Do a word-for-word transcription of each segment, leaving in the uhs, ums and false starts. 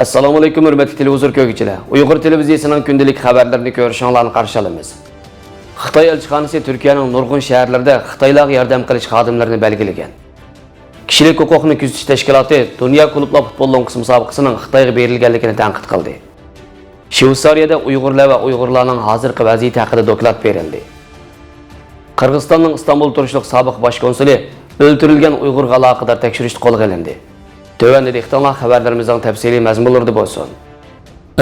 ئەسسالامۇئەلەيكۇم، ھۆرمەتلىك تېلېۋىزور كۆرگۈچىلەر! ئۇيغۇر تېلېۋىزىيىسىنىڭ كۈندىلىك خەۋەرلىرىنى كۆرۈشۈڭلارنى قارشى ئالىمىز. خىتاي ئەلچىخانىسى تۈركىيەنىڭ نۇرغۇن شەھەرلىرىدە خىتايلارغا ياردەم قىلىش خادىملىرىنى بەلگىلىگەن. كىشىلىك ھوقۇقنى كۆزىتىش تەشكىلاتى دۇنيا كۇلۇبلار پۇتبول لوڭقىسى مۇسابىقىسىنىڭ خىتايغا بېرىلگەنلىكىنى تەنقىد قىلدى. شۋېتسارىيەدە ئۇيغۇرلار ۋە ئۇيغۇرلارنىڭ ھازىرقى ۋەزىيىتى ھەققىدە دوكلات بېرىلدى. قىرغىزىستاننىڭ ئىستانبۇلدا تۇرۇشلۇق سابىق باش كونسۇلى ئۆلتۈرۈلگەن ئۇيغۇرغا ئالاقىدار تەكشۈرۈشتە قولغا ئېلىندى. تۆۋەندە دىققىتىڭلار خەۋەرلىرىمىزنىڭ تەپسىلىي مەزمۇنلىرىدا بولسۇن.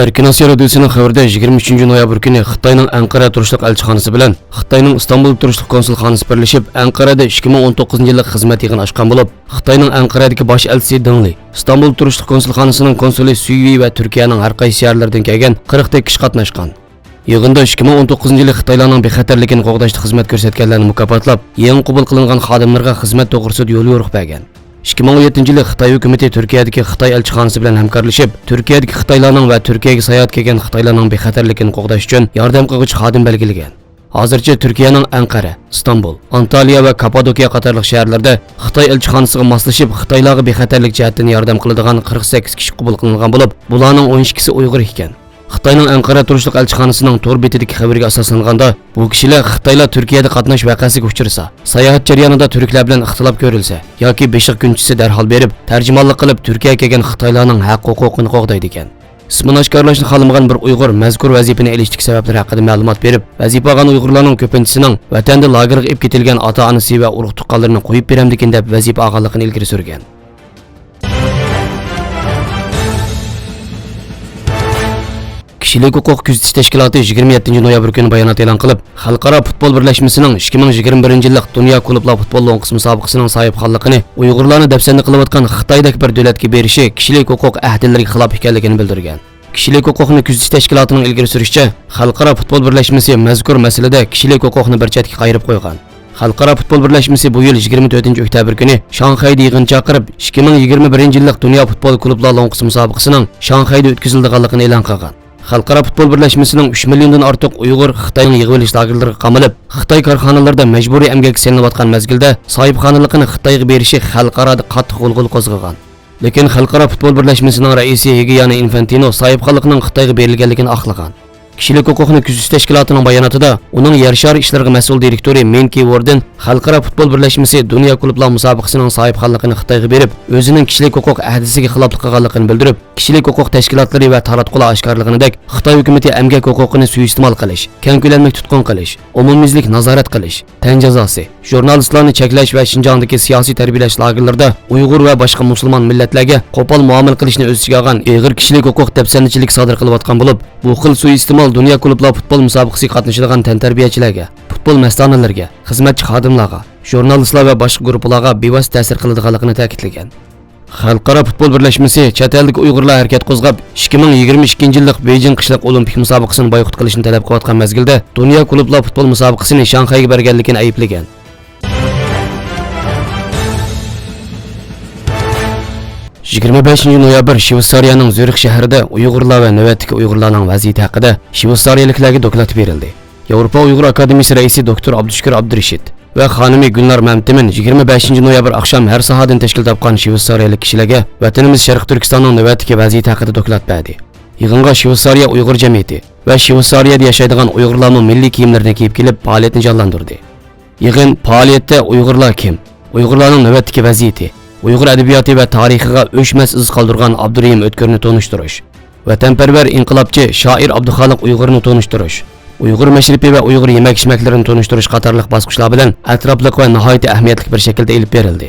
ئەركىن ئاسىيا رادىيوسىنىڭ خەۋىرىدە، يىگىرمە ئۈچىنچى نويابىر كۈنى خىتاينىڭ ئەنقەرە تۇرۇشلۇق ئەلچىخانىسى بىلەن خىتاينىڭ ئىستانبۇلدا تۇرۇشلۇق كونسۇلخانىسى بىرلىشىپ، ئەنقەرەدە ئىككى مىڭ ئون توققۇزىنچى يىللىق خىزمەت يىغىنى ئاچقان بولۇپ، خىتاينىڭ ئەنقەرەدىكى باش ئەلچىسى دېڭ لى، ئىستانبۇلدا تۇرۇشلۇق كونسۇلخانىسىنىڭ كونسۇلى سۈي ۋېي ۋە تۈركىيەنىڭ ھەر قايسى شەھەرلىرىدىن كەلگەن قىرىقتەك كىشى قاتناشقان. يىغىندا ئىككى مىڭ ئون توققۇزىنچى يىلى خىتايلارنىڭ بىخەتەرلىكىنى قوغداشتا خىزمەت كۆرسەتكەنلەرنى مۇكاپاتلاپ، يېڭى قوبۇل قىلىنغان خادىملارغا خىزمەت توغرىسىدا يول يورۇق بەرگەن. ئىككى مىڭ ئون يەتتىنچى يىلى خىتاي ھۆكۈمىتى تۈركىيەدىكى خىتاي ئەلچىخانىسى بىلەن ھەمكارلىشىپ، تۈركىيەدىكى خىتايلارنىڭ ۋە تۈركىيەگە ساياھەتكە كەلگەن خىتايلارنىڭ بىخەتەرلىكىنى قوغداش ئۈچۈن ياردەم قىلغۇچى خادىم بەلگىلىگەن. ھازىرچە تۈركىيەنىڭ ئەنقەرە، ئىستانبۇل، ئانتالىيە ۋە كاپپادوكىيە قاتارلىق شەھەرلەردە خىتاي ئەلچىخانىسىغا ماسلىشىپ، خىتايلارغا بىخەتەرلىك جەھەتتىن ياردەم قىلىدىغان قىرىق سەككىز كىشى قوبۇل قىلىنغان بولۇپ، بۇلارنىڭ ئون ئىككىسى ئۇيغۇر ئىكەن. خىتاينىڭ ئەنقەرە تۇرۇشلۇق ئەلچىخانىسىنىڭ تور بېتىدىكى خەۋىرىگە ئاساسلانغاندا، بۇ كىشىلەر خىتايلار تۈركىيەدە قاتناش ۋەقەسىگە ئۇچرىسا، ساياھەت جەريانىدا تۈركلەر بىلەن ئىختىلاپ كۆرۈلسە ياكى بېشىغا كۈن چۈشسە دەرھال بېرىپ تەرجىمانلىق قىلىپ تۈركىيەگە كەلگەن خىتايلارنىڭ ھەق ھوقۇقىنى قوغدايدىكەن. ئىسمىنى ئاشكارىلاشنى خالىمىغان بىر ئۇيغۇر مەزكۇر ۋەزىپىنى ئېلىشتىكى سەۋەبلەر ھەققىدە مەلۇمات بېرىپ، ۋەزىپە ئالغان ئۇيغۇرلارنىڭ كۆپىنچىسىنىڭ ۋەتەندە لاگېرغا ئېلىپ كېتىلگەن ئاتا-ئانىسى ۋە ئۇرۇق-تۇغقانلىرىنى قويۇپ بېرەمدىكىن دەپ ۋەزىپە ئالغانلىقىنى ئىلگىرى سۈرگەن. كىشىلىك ھوقۇق كۆزىتىش تەشكىلاتى يىگىرمە يەتتىنچى نويابىر كۈنى بايانات ئېلان قىلىپ، خەلقئارا پۇتبول بىرلەشمىسىنىڭ ئىككى مىڭ يىگىرمە بىرىنچى يىللىق دۇنيا كۇلۇبلار پۇتبول لوڭقىسى مۇسابىقىسىنىڭ ساھىبخانلىقىنى ئۇيغۇرلارنى دەپسەندە قىلىۋاتقان خىتايدەك بىر دۆلەتكە بېرىشى كىشىلىك ھوقۇق ئەھدىلىرىگە خىلاپ ئىكەنلىكىنى بىلدۈرگەن. كىشىلىك ھوقۇقنى كۆزىتىش تەشكىلاتىنىڭ ئىلگىرى سۈرۈشىچە، خەلقئارا پۇتبول بىرلەشمىسى مەزكۇر مەسىلىدە كىشىلىك ھوقۇقنى بىر چەتكە قايرىپ قويغان. خەلقئارا پۇتبول بىرلەشمىسى بۇ يىل يىگىرمە تۆتىنچى ئۆكتەبىر كۈنى شاڭخەيدە يىغىن چاقىرىپ، ئىككى مىڭ يىگىرمە بىرىنچى يىللىق دۇنيا پۇتبول كۇلۇبلار لوڭقىسى مۇسابىقىسىنىڭ شاڭخەيدە ئۆتكۈزۈلىدىغانلىقىنى ئېلان قىلغان. خەلقئارا پۇتبول بىرلەشمىسىنىڭ ئۈچ مىليوندىن ئارتۇق ئۇيغۇر خىتاينىڭ يىغىۋېلىش لاگېرلىرىغا قامىلىپ، خىتاي كارخانىلىرىدا مەجبۇرىي ئەمگەككە سېلىنىۋاتقان مەزگىلدە ساھىبخانىلىقىنى خىتايغا بېرىشى خەلقئارادا قاتتىق غۇلغۇلا قوزغىغان. لېكىن خەلقئارا پۇتبول بىرلەشمىسىنىڭ رەئىسى گىيانى ئىنفانتىنو ساھىبخانلىقنىڭ خىتايغا بېرىلگەنلىكىنى ئاقلىغان. كىشىلىك ھوقۇقنى كۆزىتىش تەشكىلاتىنىڭ باياناتىدا ئۇنىڭ يەر شارى ئىشلىرىغا مەسئۇل دىرېكتورى مىن كى ۋوردېن خەلقئارا پۇتبول بىرلەشمىسى دۇنيا كۇلۇبلار مۇسابىقىسىنىڭ ساھىبخانلىقىنى خىتايغا بېرىپ، ئۆزىنىڭ كىشىلىك ھوقۇق ئەھدىسىگە خىلاپلىق قىلغانلىقىنى بىلدۈرۈپ، كىشىلىك ھوقۇق تەشكىلاتلىرى ۋە تاراتقۇلار ئاشكارىلىغىنىدەك، خىتاي ھۆكۈمىتى ئەمگەك ھوقۇقىنى سۇيىئىستېمال قىلىش، كەڭ كۆلەملىك تۇتقۇن قىلىش، ئومۇميۈزلۈك نازارەت قىلىش، تەن جازاسى، ژۇرنالىستلارنى چەكلەش ۋە شىنجاڭدىكى سىياسىي تەربىيەلەش لاگېرلىرىدا ئۇيغۇر ۋە باشقا مۇسۇلمان مىللەتلەرگە قوپال مۇئامىلە قىلىشنى ئۆز ئىچىگە ئالغان ئېغىر كىشىلىك ھوقۇق دەپسەندىچىلىكى سادىر قىلىۋاتقان بولۇپ، بۇ خىل سۇيىئىستېمال دۇنيا كۇلۇبلار پۇتبول مۇسابىقىسىگە قاتنىشىدىغان تەنتەربىيەچىلەرگە، پۇتبول مەستانىلىرىگە، خىزمەتچى خادىملارغا، ژۇرنالىستلار ۋە باشقا گۇرۇپپىلارغا بىۋاسىتە تەسىر قىلىدىغانلىقىنى تەكىتلىگەن. خەلقئارا پۇتبول بىرلەشمىسى چەت ئەلدىكى ئۇيغۇرلار ھەرىكەت قوزغاپ، ئىككى مىڭ يىگىرمە ئىككىنچى يىللىق بېيجىڭ قىشلىق ئولىمپىك مۇسابىقىسىنى بايقۇت قىلىشنى تەلەپ قىلىۋاتقان مەزگىلدە، دۇنيا كۇلۇبلار پۇتبول مۇسابىقىسىنى شاڭخەيگە بەرگەنلىكىنى ئەيىبلىگەن. يىگىرمە بەشىنچى نويابىر شۋېتسارىيەنىڭ زۈرىخ شەھىرىدە ئۇيغۇرلار ۋە نۆۋەتتىكى ئۇيغۇرلارنىڭ ۋەزىيىتى ھەققىدە شۋېتسارىيەلىكلەرگە دوكلات بېرىلدى. ياۋروپا ئۇيغۇر ئاكادېمىيىسى رەئىسى دوكتور ئابدۇشۈكۈر ئابدۇرېشىت ۋە خانىمى گۈلنار مەمتىمىن يىگىرمە بەشىنچى نويابىر ئاخشام ھەر ساھەدىن تەشكىل تاپقان شۋېتسارىيەلىك كىشىلەرگە ۋەتىنىمىز شەرقىي تۈركىستاننىڭ نۆۋەتتىكى ۋەزىيىتى ھەققىدە دوكلات بەردى. يىغىنغا شۋېتسارىيە ئۇيغۇر جەمئىيىتى ۋە شۋېتسارىيەدە ياشايدىغان ئۇيغۇرلارمۇ مىللىي كىيىملىرىنى كىيىپ كېلىپ، پائالىيەتنى جانلاندۇردى. يىغىن پائالىيەتتە ئۇيغۇرلار كىم؟ ئۇيغۇرلارنىڭ نۆۋەتتىكى ۋەزىيىتى، ئۇيغۇر ئەدەبىياتى ۋە تارىخىغا ئۆچمەس ئىز قالدۇرغان ئابدۇرېھىم ئۆتكۈرنى تونۇشتۇرۇش، ۋەتەنپەرۋەر ئىنقىلابچى شائىر ئابدۇخالىق ئۇيغۇرنى تونۇشتۇرۇش، ئۇيغۇر مەشرىپى ۋە ئۇيغۇر يېمەك-ئىچمەكلىرىنى تونۇشتۇرۇش قاتارلىق باسقۇچلار بىلەن ئەتراپلىق ۋە ناھايىتى ئەھمىيەتلىك بىر شەكىلدە ئېلىپ بېرىلدى.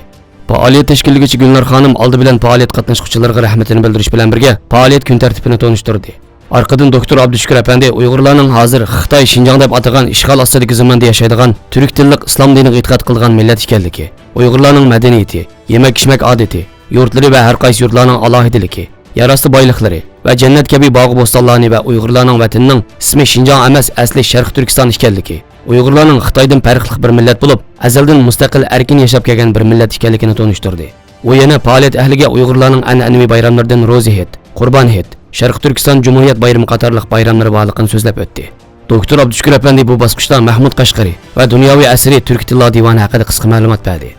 پائالىيەت تەشكىللىگۈچى گۈلنار خانىم ئالدى بىلەن پائالىيەت قاتناشقۇچىلىرىغا رەھمىتىنى بىلدۈرۈش بىلەن بىرگە، پائالىيەت كۈن تەرتىپىنى تونۇشتۇردى. ئارقىدىن دوكتور ئابدۇشۈكۈر ئەپەندى ئۇيغۇرلارنىڭ ھازىر خىتاي شىنجاڭ دەپ ئاتىغان ئىشغال ئاستىدىكى زېمىندا ياشايدىغان تۈرك تىللىق ئىسلام دىنىغا ئېتىقاد قىلىدىغان مىللەت ئىكەنلىكى، ئۇيغۇرلارنىڭ مەدەنىيىتى، يېمەك-ئىچمەك ئادىتى، يۇرتلىرى ۋە ھەر قايسى يۇرتلارنىڭ ئالاھىدىلىكى، يەر ئاستى بايلىقلىرى ۋە جەننەت كەبى باغۇ بوستانلارنى ۋە ئۇيغۇرلارنىڭ ۋەتىنىنىڭ ئىسمى شىنجاڭ ئەمەس، ئەسلى شەرقىي تۈركىستان ئىكەنلىكى، ئۇيغۇرلارنىڭ خىتايدىن پەرقلىق بىر مىللەت بولۇپ، ئەزەلدىن مۇستەقىل ئەركىن ياشاپ كەلگەن بىر مىللەت ئىكەنلىكىنى تونۇشتۇردى. ئۇ يەنە پائالىيەت ئەھلىگە ئۇيغۇرلارنىڭ ئەنئەنىۋى بايراملىرىدىن روزى ھېيت، قۇربان ھېيت، شەرقىي تۈركىستان جۇمھۇرىيەت بايرىمى قاتارلىق بايراملىرى بارلىقىنى سۆزلەپ ئۆتتى. دوكتور ئابدۇشۈكۈر ئەپەندى بۇ باسقۇچتا مەھمۇد قەشقىرى ۋە دۇنياۋى ئەسىرى تۈركىي تىللار دىۋانى ھەققىدە قىسقا مەلۇمات بەردى.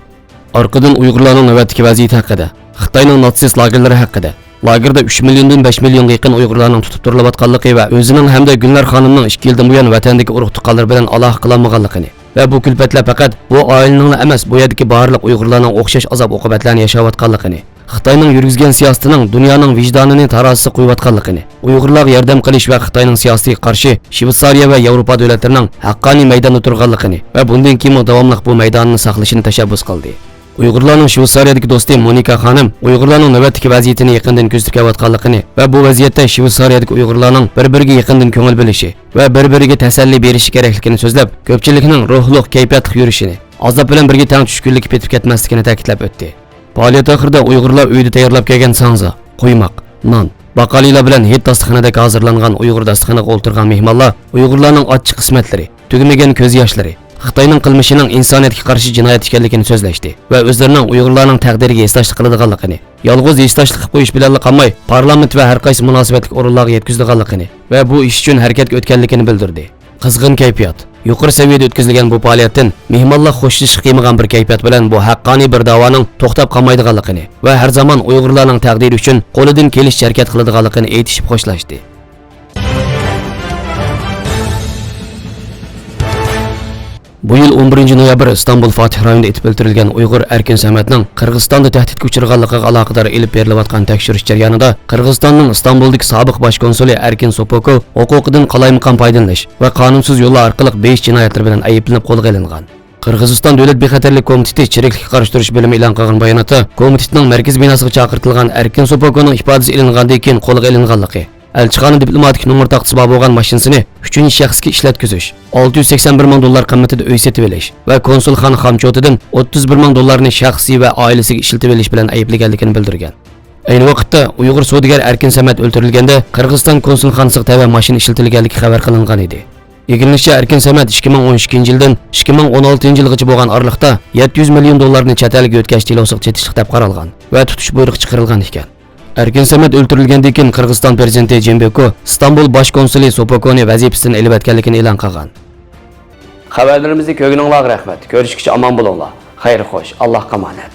ئارقىدىن ئۇيغۇرلارنىڭ نۆۋەتتىكى ۋەزىيىتى ھەققىدە، خىتاينىڭ ناتسىست لاگېرلىرى ھەققىدە، لاگېردا ئۈچ مىليوندىن بەش مىليونغا يېقىن ئۇيغۇرلارنىڭ تۇتۇپ تۇرۇلۇۋاتقانلىقى ۋە ئۆزىنىڭ ھەمدە گۈلنار خانىمنىڭ ئىككى يىلدىن بۇيان ۋەتەندىكى ئۇرۇق-تۇغقانلىرى بىلەن ئالاقە قىلالمىغانلىقىنى ۋە بۇ كۈلپەتلەر پەقەت بۇ ئائىلىنىڭلا ئەمەس، بۇ يەردىكى بارلىق ئۇيغۇرلارنىڭ ئوخشاش ئازاب-ئوقۇبەتلەرنى ياشاۋاتقانلىقىنى، خىتاينىڭ يۈرگۈزگەن سىياسىتىنىڭ دۇنيانىڭ ۋىجدانىنى تارازىسىغا قويۇۋاتقانلىقىنى، ئۇيغۇرلارغا ياردەم قىلىش ۋە خىتاينىڭ سىياسىتىگە قارشى شۋېتسارىيە ۋە ياۋروپا دۆلەتلىرىنىڭ ھەققانىي مەيداندا تۇرغانلىقىنى ۋە بۇندىن كېيىنمۇ داۋاملىق بۇ مەيداننى ساقلىشىنى تەشەببۇس قىلدى. ئۇيغۇرلارنىڭ شۋېتسارىيەدىكى دوستى مونىكا خانىم ئۇيغۇرلارنىڭ نۆۋەتتىكى ۋەزىيىتىنى يېقىندىن كۆزىتىپ كېلىۋاتقانلىقىنى ۋە بۇ ۋەزىيەتتە شۋېتسارىيەدىكى ئۇيغۇرلارنىڭ بىر-بىرىگە يېقىندىن كۆڭۈل بۆلۈشى ۋە بىر-بىرىگە تەسەللى بېرىشى كېرەكلىكىنى سۆزلەپ، كۆپچىلىكنىڭ روھلۇق، كەيپىياتلىق يۈرۈشىنى، ئازاب بىلەن بىرگە تەڭ چۈشكۈنلۈككە پېتىپ كەتمەسلىكىنى تەكىتلەپ ئۆتتى. پائالىيەت ئاخىرىدا ئۇيغۇرلار ئۆيدە تەييارلاپ كەلگەن ساڭزا، قۇيماق، نان، باقالىلار بىلەن ھىت داستىخىنىدەك ھازىرلانغان ئۇيغۇر داستىخىنىغا ئولتۇرغان مېھمانلار ئۇيغۇرلارنىڭ ئاچچىق قىسمەتلىرى، تۈگىمىگەن كۆز ياشلىرى، خىتاينىڭ قىلمىشىنىڭ ئىنسانىيەتكە قارشى جىنايەت ئىكەنلىكىنى سۆزلەشتى ۋە ئۆزلىرىنىڭ ئۇيغۇرلارنىڭ تەقدىرىگە ھېسداشلىق قىلىدىغانلىقىنى، يالغۇز ھېسداشلىق قىلىپ قويۇش بىلەنلا قالماي، پارلامېنت ۋە ھەر قايسى مۇناسىۋەتلىك ئورۇنلارغا يەتكۈزىدىغانلىقىنى ۋە بۇ ئىش ئۈچۈن ھەرىكەتكە ئۆتكەنلىكىنى بىلدۈردى. قىزغىن كەيپىيات. يۇقىرى سەۋىيەدە ئۆتكۈزۈلگەن بۇ پائالىيەتتىن مېھمانلار خۇشلىشىشقا قىيمىغان بىر كەيپىيات بىلەن بۇ ھەققانىي بىر داۋانىڭ توختاپ قالمايدىغانلىقىنى ۋە ھەر زامان ئۇيغۇرلارنىڭ تەقدىرى ئۈچۈن قولىدىن كېلىشىچە ھەرىكەت قىلىدىغانلىقىنى ئېيتىشىپ خوشلاشتى. بۇ يىل ئون بىرىنچى نويابىر ئىستانبۇل فاتىھ رايونىدا ئېتىپ ئۆلتۈرۈلگەن ئۇيغۇر ئەركىن سەمەتنىڭ قىرغىزىستاندا تەھدىتكە ئۇچرىغانلىقىغا ئالاقىدار ئېلىپ بېرىلىۋاتقان تەكشۈرۈش جەريانىدا قىرغىزىستاننىڭ ئىستانبۇلدىكى سابىق باش كونسۇلى ئەركىن سوپوكو ھوقۇقىدىن قالايمىقان پايدىلىنىش ۋە قانۇنسىز يوللار ئارقىلىق بېيىش جىنايەتلىرى بىلەن ئەيىبلىنىپ قولغا ئېلىنغان. قىرغىزىستان دۆلەت بىخەتەرلىك كومىتېتى چىرىكلىككە قارشى تۇرۇش بۆلۈمى ئېلان قىلغان باياناتتا، كومىتېتنىڭ مەركىزىي بىناسىغا چاقىرتىلغان ئەركىن سوپوكونىڭ ئىپادىسى ئېلىنغاندىن كېيىن قولغا ئېلىنغانلىقى، ئەلچىخانا دىپلوماتىك نومۇر تاختىسى بار بولغان ماشىنىسىنى ئۈچىنچى شەخسكە ئىشلەتكۈزۈش، ئالتە يۈز سەكسەن بىر مىڭ دوللار قىممىتىدە ئۆي سېتىۋېلىش ۋە كونسۇلخانا خامچوتىدىن ئوتتۇز بىر مىڭ دوللارنى شەخسىي ۋە ئائىلىسىگە ئىشلىتىۋېلىش بىلەن ئەيىبلىگەنلىكىنى بىلدۈرگەن. ئەينى ۋاقىتتا ئۇيغۇر سودىگەر ئەركىن سەمەت ئۆلتۈرۈلگەندە، قىرغىزىستان كونسۇلخانىسىغا تەۋە ماشىنا ئىشلىتىلگەنلىكى خەۋەر قىلىنغان ئىدى. ئىگىلىنىشىچە، ئەركىن سەمەت ئىككى مىڭ ئون ئىككىنچى يىلدىن ئىككى مىڭ ئون ئالتىنچى يىلغىچە بولغان ئارىلىقتا يەتتە يۈز مىليون دوللارنى چەت ئەلگە يۆتكەش دېلوسىغا چېتىشلىق دەپ قارالغان ۋە تۇتۇش بۇيرۇقى چىقىرىلغان ئىكەن. ئەركىن سەمەت ئۆلتۈرۈلگەندىن كېيىن، قىرغىزىستان پىرېزىدېنتى جېنبېكو ئىستانبۇل باش كونسۇلى سوپوكونى ۋەزىپىسىدىن ئېلىۋەتكەنلىكىنى ئېلان قىلغان. خەۋەرلىرىمىزنى كۆرگىنىڭلارغا رەھمەت. كۆرۈشكىچە ئامان بولۇڭلار. خەير خوش، ئاللاھقا ئامانەت.